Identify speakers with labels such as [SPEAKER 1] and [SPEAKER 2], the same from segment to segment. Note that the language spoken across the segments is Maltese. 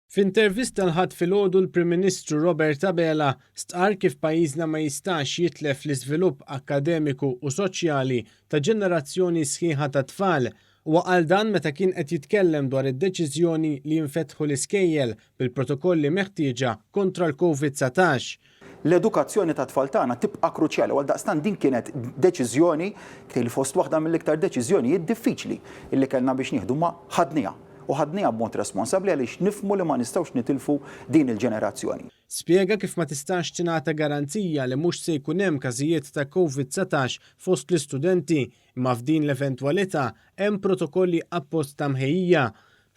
[SPEAKER 1] F'intervista l-Ħadd filgħodu l-Prim Ministru Robert Abela stqarr kif pajjiżna ma jistax jitlef l-iżvilupp akkademiku u soċjali ta' ġenerazzjoni sħiħa ta' tfal. Huwa qal dan meta kien qed jitkellem dwar id-deċiżjoni li jinfetħu l-iskejjel bil-protokolli meħtieġa kontra l-Covid 19.
[SPEAKER 2] L-edukazzjoni tat-tfal tagħna tibqa' kruċjali u għaldaqstant din kienet deċiżjoni li fost waħda mill-iktar deċiżjonijiet diffiċli li kellna biex nieħdu imma ħadniha u ħadniha b'mod responsabbli għaliex nifhmu li ma nistgħux nitilfu din il-ġenerazzjoni.
[SPEAKER 1] Spjega kif ma tistax tingħata garanzija li mhux se jkun hemm każijiet ta' Covid 19 fost l-istudenti imma f'din l-eventwalità hemm protokolli apposta mħejjija.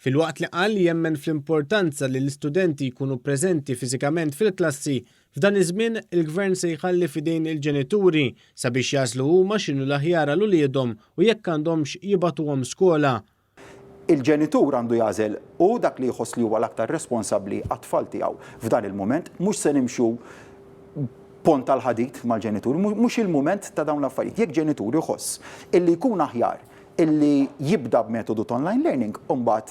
[SPEAKER 1] Filwaqt li qal li jemmen fl-importanza li l-istudenti jkunu preżenti fiżikament fil-klassi, f'dan iż-żmien il-Gvern se jħalli f'idejn il-ġenituri sabiex jagħżlu huma x'inhu l-aħjar għal uliedhom u jekk għandhomx jibagħtuhom skola.
[SPEAKER 2] Il-ġenitur għandu jagħżel hu dak li jħoss li huwa l-aktar responsabbli għat-tfal tiegħu f'dan il-mument. Mhux se nimxu pont tal-ħadid mal-ġenituri, mhux il-mument ta' dawn l-affarijiet. Jekk ġenitur iħoss illi jkun aħjar Illi jibda b'metodu ta' online learning u mbagħad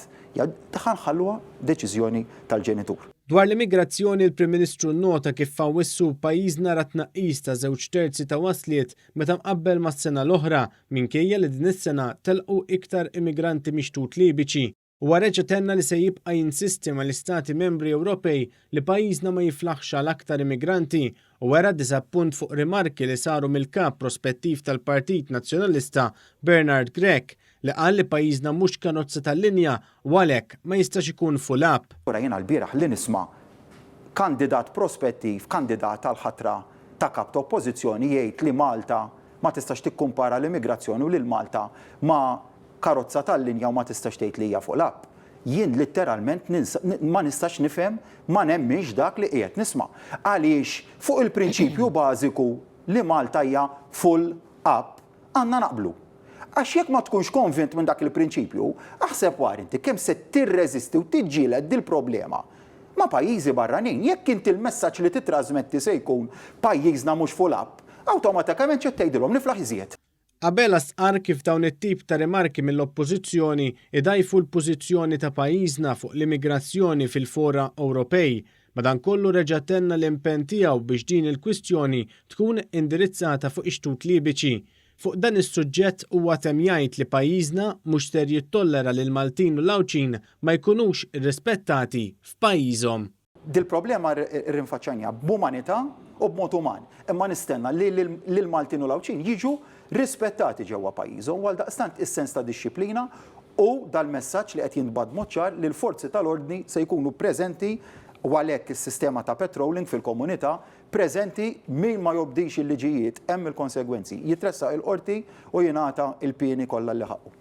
[SPEAKER 2] ħa nħalluha deċiżjoni tal-ġenitur.
[SPEAKER 1] Dwar l-immigrazzjoni l-Prim Ministru nnota kif f'Awwissu pajjiżna ra tnaqqis ta' żewġ terzi ta' wasliet meta mqabbel mas-sena l-oħra minkejja li din is-sena telqu iktar immigranti mix-xtut Libiċi. Huwa reġa' tenna li se jibqa' jinsisti mal-Istati Membri Ewropej li pajjiżna ma jiflaħx għal aktar immigranti u wera diżappunt fuq rimarki li saru mill-Kap prospettiv tal-Partit Nazzjonalista Bernard Grech li qal li pajjiżna mhux karozza tal-linja u għalhekk ma jistax ikun full up.
[SPEAKER 2] Ora jiena lbieraħ li nisma' kandidat prospettiv, kandidat għall-ħatra ta' Kap ta' Oppożizzjoni jgħid li Malta ma tistax tikkumpara l-immigrazzjoni u lil Malta ma' karozza tal-linja u ma tistax tgħid li hija fuq l-app. Jien litteralment ma nistax nifhem, ma nemminx dak li qiegħed nisma'. Għaliex fuq il-prinċipju bażiku li Malta hija full up għandna naqblu. Għax jekk ma tkunx konvint minn dak il-prinċipju, aħseb u ara inti kemm se tirreżisti u tiġġieled dil-problema ma' pajjiżi barranin. Jekk inti l-messaġġ li tittrażmetti se jkun pajjiżna mhux full up, awtomatikament x'qed tgħidilhom niflaħ iżjed.
[SPEAKER 1] Abela stqarr kif dawn it-tip ta' rimarki mill-Oppożizzjoni jdgħajfu l-pożizzjoni ta' pajjiżna fuq l-immigrazzjoni fil-fora Ewropej. Madankollu reġa' tenna l-impenn tiegħu biex din il-kwistjoni tkun indirizzata fuq ix-xtut Libiċi. Fuq dan is-suġġett huwa temm jgħid li pajjiżna mhux ser jittollera li l-Maltin u l-Għawdxin ma jkunux irrispettati f'pajjiżhom.
[SPEAKER 2] Dil-problema rrinfaċċajniha b'umanità u b'mod uman, imma nistenna li l-Maltin u l-Għawdxin jiġu rispettati ġewwa pajjiżhom u għaldaqstant is-sens ta' dixxiplina u dal-messaġġ li qed jintbagħat b'mod ċar li l-forzi tal-ordni se jkunu preżenti u għalhekk is-sistema ta' patrolling fil-komunità preżenti min ma jobdix il-liġijiet hemm il-konsegwenzi, jitressaq il-qorti u jingħata l-pieni kollha li ħaqqu.